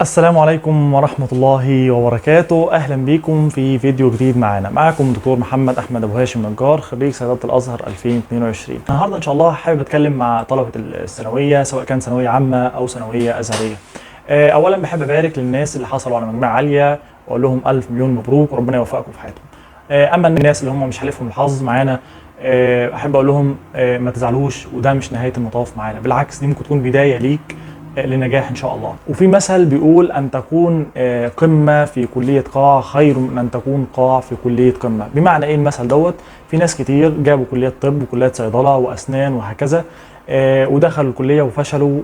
السلام عليكم ورحمة الله وبركاته. أهلا بيكم في فيديو جديد معانا، معاكم دكتور محمد أحمد أبو هاشم نجار، خريج صيدلة الأزهر 2022. النهاردة إن شاء الله حابب أتكلم مع طلبة الثانوية، سواء كان ثانوية عامة أو ثانوية أزهرية. أولا بحب أبارك للناس اللي حصلوا على مجموعة عالية وأقول لهم ألف مليون مبروك وربنا يوفقكم في حياتهم. أما الناس اللي هم مش حالفهم الحظ معانا، أحب أقول لهم ما تزعلوش، وده مش نهاية المطاف معانا، بالعكس دي ممكن تكون بداية ليك لنجاح ان شاء الله. وفي مثل بيقول ان تكون قمة في كليه قاع خير من ان تكون قاع في كليه قمة. بمعنى ايه المثل دوت؟ في ناس كتير جابوا كليات طب وكليات صيدلة واسنان وهكذا، ودخلوا الكلية وفشلوا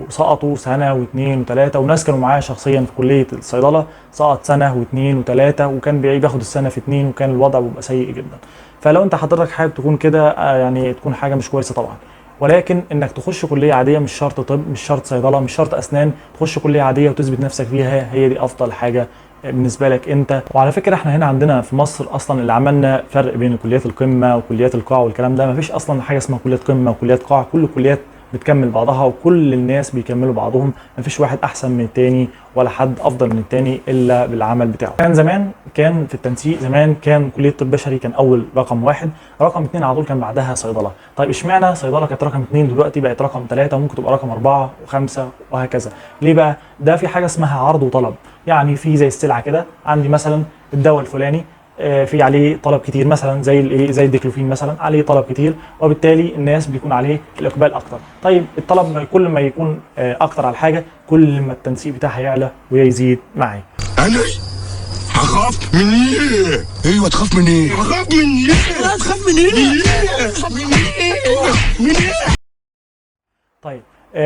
وسقطوا سنة واثنين وثلاثة، وناس كانوا معايا شخصيا في كليه الصيدله سقط سنة واثنين وثلاثة، وكان بياخد السنة في اثنين، وكان الوضع بيبقى سيء جدا. فلو انت حضرتك حابب تكون كده، يعني تكون حاجة مش كويسة طبعا، ولكن انك تخش كليه عاديه، مش شرط طب، مش شرط صيدله، مش شرط اسنان، تخش كليه عادية وتثبت نفسك فيها، هي دي افضل حاجة بالنسبة لك انت. وعلى فكرة احنا هنا عندنا في مصر اصلا اللي عملنا فرق بين كليات القمه وكليات القاع والكلام ده، مفيش اصلا حاجة اسمها كليات قمة وكليات قاع، كل الكليات بتكمل بعضها وكل الناس بيكملوا بعضهم، مفيش واحد احسن من التاني ولا حد افضل من التاني الا بالعمل بتاعه. كان زمان كان في التنسيق زمان كان كليه طب بشري كان اول رقم واحد، رقم اثنين على طول كان بعدها صيدلة. طيب اشمعنى صيدلة كانت رقم اثنين دلوقتي بقت رقم ثلاثة، وممكن تبقى رقم اربعة وخمسة وهكذا؟ ليه بقى؟ ده في حاجة اسمها عرض وطلب، يعني في زي السلعة كده، عندي مثلا الدواء الفلاني في عليه طلب كتير، مثلا زي الايه، زي الديكلوفين مثلا عليه طلب كتير، وبالتالي الناس بيكون عليه الاقبال اكتر. طيب الطلب كل ما يكون اكتر على الحاجة، كل ما التنسيق بتاعها يعلى ويزيد معي. انا هخاف من ايه؟ ايوه تخاف من ايه؟ هخاف من ايه؟ تخاف من ايه؟ تخاف من ايه؟ من ايه؟ طيب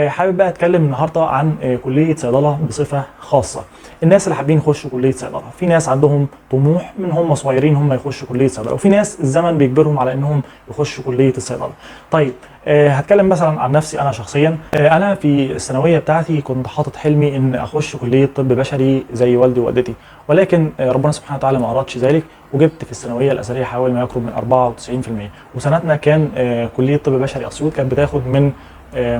حابب بقى اتكلم النهارده عن كليه صيدلة بصفة خاصة. الناس اللي حابين يخشوا كليه صيدلة، في ناس عندهم طموح من هم صغيرين هم يخشوا كليه صيدلة، وفي ناس الزمن بيجبرهم على انهم يخشوا كليه الصيدله. طيب هتكلم مثلا عن نفسي انا شخصيا. انا في الثانوية بتاعتي كنت حاطط حلمي ان اخش كليه طب بشري زي والدي ووالدتي، ولكن ربنا سبحانه وتعالى ما ارادش ذلك، وجبت في الثانوية الازهريه حوالي ما يقرب من 94%. وسنتنا كان كليه طب بشري اسيوط كانت بتاخد من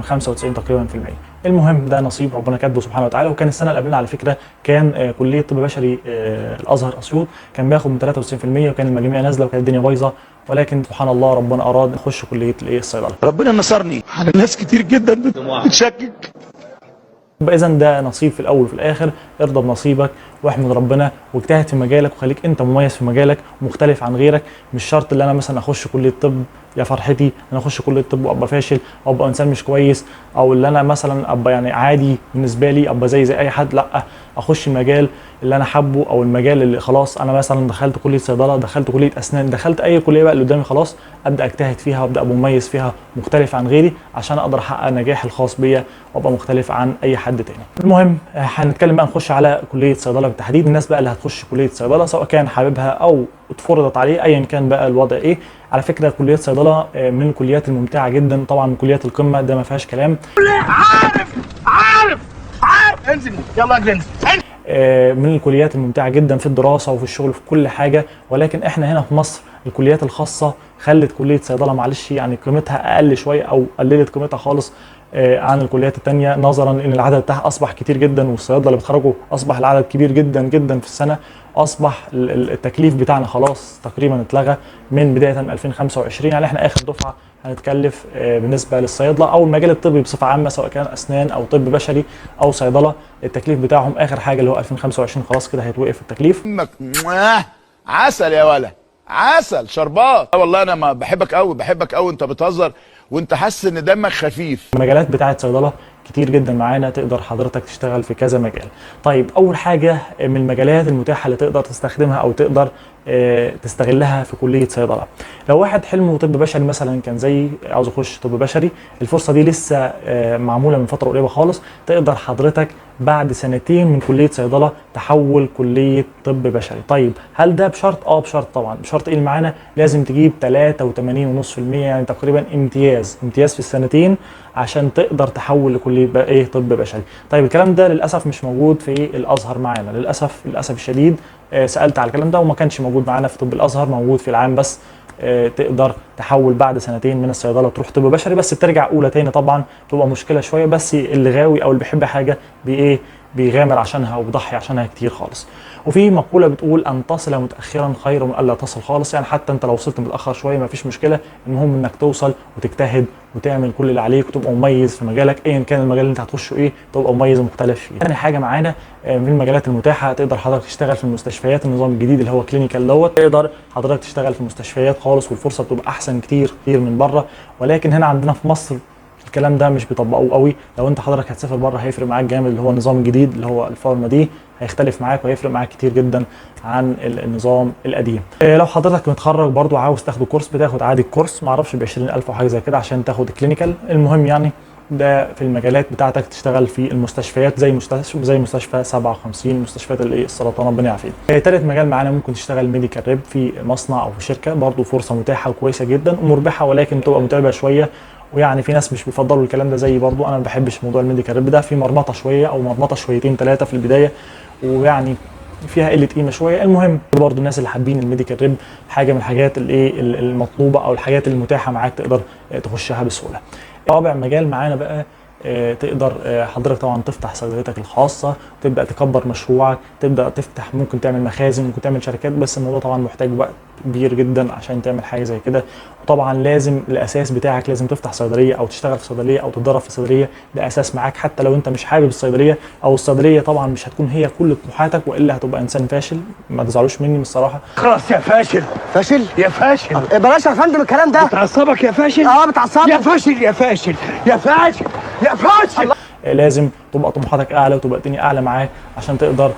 95 تقريبا في المية. المهم ده نصيب ربنا كاتبه سبحانه وتعالى. وكان السنة اللي قبلنا على فكرة كان كليه طب بشري الازهر اسيوط كان بياخد من 93%، وكان المجاميع نازله وكانت الدنيا بايظة، ولكن سبحان الله ربنا اراد نخش كليه الايه الصيدله. ربنا نصرني على ناس كتير جدا بتشكك. اذا ده نصيب في الاول وفي الاخر، ارضى بنصيبك واحمد ربنا واجتهد في مجالك وخليك انت مميز في مجالك ومختلف عن غيرك. مش شرط ان انا مثلا اخش كليه طب يا فرحتي انا اخش كليه طب وابقى فاشل او ابقى انسان مش كويس، او اللي انا مثلا ابقى يعني عادي بالنسبة لي ابقى زي اي حد. لا، اخش المجال اللي انا حابة او المجال اللي خلاص انا مثلا دخلت كليه صيدلة، دخلت كليه اسنان، دخلت اي كليه بقى اللي قدامي، خلاص ابدا اجتهد فيها وابدا ابقى مميز فيها مختلف عن غيري عشان اقدر احقق نجاحي الخاص بيا وابقى مختلف عن اي حد تاني. المهم هنتكلم بقى نخش على كليه صيدلة بالتحديد. الناس بقى اللي هتخش كليه صيدلة سواء كان حاببها او اتفرضت عليه ايا كان بقى الوضع ايه. على فكرة كليه صيدلة من الكليات الممتعة جدا، طبعا من كليات القمه ده ما فيهاش كلام. عارف عارف عارف انزل يلا اجري انزل. من الكليات الممتعة جدا في الدراسة وفي الشغل وفي كل حاجة، ولكن احنا هنا في مصر الكليات الخاصة خلت كليه صيدلة معلش يعني قيمتها اقل شوية او قللت قيمتها خالص عن الكليات التانية، نظرا ان العدد بتاعها اصبح كتير جدا، والصيادله اللي بيتخرجوا اصبح العدد كبير جدا جدا في السنة. اصبح التكليف بتاعنا خلاص تقريبا اتلغى من بداية من 2025، يعني احنا اخر دفعه هنتكلف بالنسبة للصيادله او المجال الطبي بصفة عامة سواء كان اسنان او طب بشري او صيدلة، التكليف بتاعهم اخر حاجة اللي هو 2025 خلاص كده هيتوقف التكليف. عسل يا ولا عسل شربات. والله انا ما بحبك قوي، بحبك قوي، انت بتهزر وانت حاسس ان دمك خفيف. المجالات بتاعه صيدلة كتير جدا معانا، تقدر حضرتك تشتغل في كذا مجال. طيب اول حاجة من المجالات المتاحة اللي تقدر تستخدمها او تقدر تستغلها في كليه صيدلة، لو واحد حلمه طب بشري مثلا كان زي عاوز يخش طب بشري، الفرصة دي لسه معمولة من فترة قريبه خالص، تقدر حضرتك بعد سنتين من كليه صيدلة تحول كليه طب بشري. طيب هل ده بشرط؟ بشرط طبعا. بشرط ايه اللي معانا؟ لازم تجيب 83.5%، يعني تقريبا امتياز، امتياز في السنتين عشان تقدر تحول لكليه بقى ايه طب بشري. طيب الكلام ده للاسف مش موجود في الازهر معانا، للاسف للاسف الشديد. سالت على الكلام ده وما كانش موجود معانا في طب الازهر، موجود في العام بس. تقدر تحول بعد سنتين من الصيدله تروح طب بشري، بس بترجع اولى تاني طبعا، بتبقى مشكلة شوية، بس اللي غاوي او اللي بيحب حاجة بايه بيغامر عشانها وبيضحي عشانها كتير خالص. وفي مقولة بتقول ان تصل متاخرا خير من الا تصل خالص، يعني حتى انت لو وصلت متاخر شوية مفيش مشكلة، المهم انك توصل وتجتهد وتعمل كل اللي عليك وتبقى مميز في مجالك، ايا كان المجال اللي انت هتخشه ايه تبقى مميز ومختلف فيه. ثاني حاجة معانا من المجالات المتاحة، تقدر حضرتك تشتغل في المستشفيات، النظام الجديد اللي هو clinical دوت، تقدر حضرتك تشتغل في المستشفيات خالص، والفرصة بتبقى احسن كتير كتير من بره. ولكن هنا عندنا في مصر الكلام ده مش بيطبقوه قوي. لو انت حضرتك هتسافر بره هيفرق معاك جامد، اللي هو النظام الجديد اللي هو ال Pharm D هيختلف معاك وهيفرق معاك كتير جدا عن النظام القديم. لو حضرتك متخرج برضو عاوز تاخد كورس، بتاخد عادي الكورس معرفش ب 20000 او حاجة زي كده عشان تاخد clinical. المهم يعني ده في المجالات بتاعتك، تشتغل في المستشفيات زي مستشفى 57، مستشفيات السرطان ربنا يعافينا. تالت مجال معانا ممكن تشتغل medical rep في مصنع او في شركة، برضو فرصة متاحة وكويسة جدا ومربحه، ولكن تبقى متعبة شوية، ويعني في ناس مش بيفضلوا الكلام ده زيي برضو، انا ما بحبش موضوع ال medical rep ده، في مرمطه شوية او مرمطه شويتين ثلاثة في البداية، ويعني فيها قلة قيمة شوية. المهم برضو الناس اللي حابين ال medical rep حاجة من الحاجات الايه المطلوبة او الحاجات المتاحة معاك تقدر تخشها بسهولة. رابع مجال معانا بقى، تقدر حضرتك طبعا تفتح صيدليتك الخاصة، تبدا تكبر مشروعك، تبدا تفتح، ممكن تعمل مخازن، ممكن تعمل شركات، بس الموضوع طبعا محتاج وقت كبير جدا عشان تعمل حاجة زي كده. وطبعا لازم الاساس بتاعك لازم تفتح صيدلية او تشتغل في صيدلية او تتدرب في صيدلية، ده اساس معاك حتى لو انت مش حابب الصيدلية، او الصيدلية طبعا مش هتكون هي كل طموحاتك، والا هتبقى انسان فاشل. ما تزعلوش مني الصراحة. خلاص يا فاشل، فاشل يا فاشل، بلاش يا فندم الكلام ده. بتعصبك يا فاشل. بتعصبك يا فاشل يا فاشل يا فاشل يا فاشل. لازم تبقى طموحاتك اعلى وتبقى الدنيا اعلى معاك عشان تقدر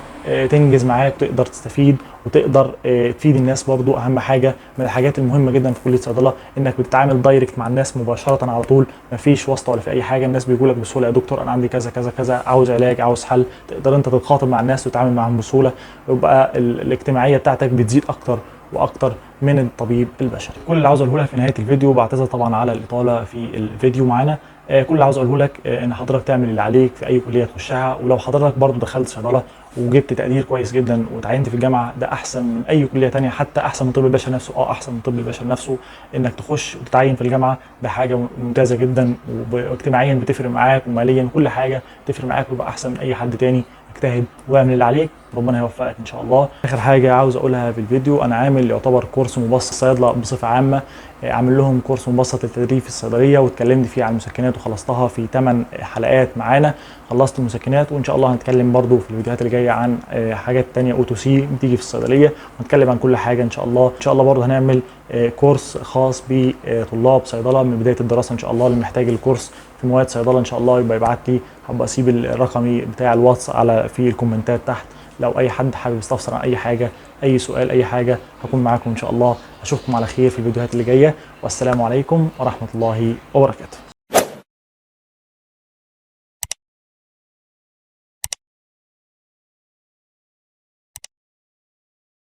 تنجز معاك وتقدر تستفيد وتقدر تفيد الناس. برضو اهم حاجة من الحاجات المهمة جدا في كليه صيدلة انك بتتعامل direct مع الناس مباشرة على طول، مفيش واسطه ولا في اي حاجة. الناس بيقولك بسهولة يا دكتور انا عندي كذا كذا كذا، عاوز علاج، عاوز حل، تقدر انت تتخاطب مع الناس وتتعامل معاهم بسهولة، ويبقى الاجتماعية بتاعتك بتزيد اكتر واكتر من الطبيب البشري. كل اللي عاوز اقوله لك في نهاية الفيديو، بعتذر طبعا على الاطالة في الفيديو معانا، كل اللي عاوز اقوله لك ان حضرتك تعمل اللي عليك في اي كليه تخشها، ولو حضرتك برضو دخلت صيدلة وجبت تقدير كويس جدا وتعينت في الجامعة، ده احسن من اي كليه تانية، حتى احسن من طب البشري نفسه. احسن من طب البشري نفسه انك تخش وتتعين في الجامعة، ده حاجة ممتازة جدا، واجتماعيا بتفرق معاك وماليا كل حاجة بتفرق معاك، ويبقى احسن من اي حد تاني. اجتهد واعمل اللي عليك، ربنا هيوفقك ان شاء الله. اخر حاجة عاوز اقولها في الفيديو، انا عامل يعتبر كورس مبسط صيدلة بصفة عامة، عامل لهم كورس مبسط للتدريب في الصيدلية، واتكلمت فيه عن المسكنات وخلصتها في 8 حلقات معانا، خلصت المسكنات، وان شاء الله هنتكلم برضو في الفيديوهات اللي جاية عن حاجات تانية OTC بتيجي في الصيدلية، ونتكلم عن كل حاجة ان شاء الله. ان شاء الله برضو هنعمل كورس خاص بطلاب صيدلة من بداية الدراسة ان شاء الله، اللي محتاج الكورس في مواد صيدلة ان شاء الله يبقى يبعت لي، هبقى اسيب الرقمي بتاع الواتس على في الكومنتات تحت، لو اي حد حابب يستفسر عن اي حاجة، اي سؤال، اي حاجة، هكون معاكم ان شاء الله. اشوفكم على خير في الفيديوهات اللي جاية، والسلام عليكم ورحمة الله وبركاته.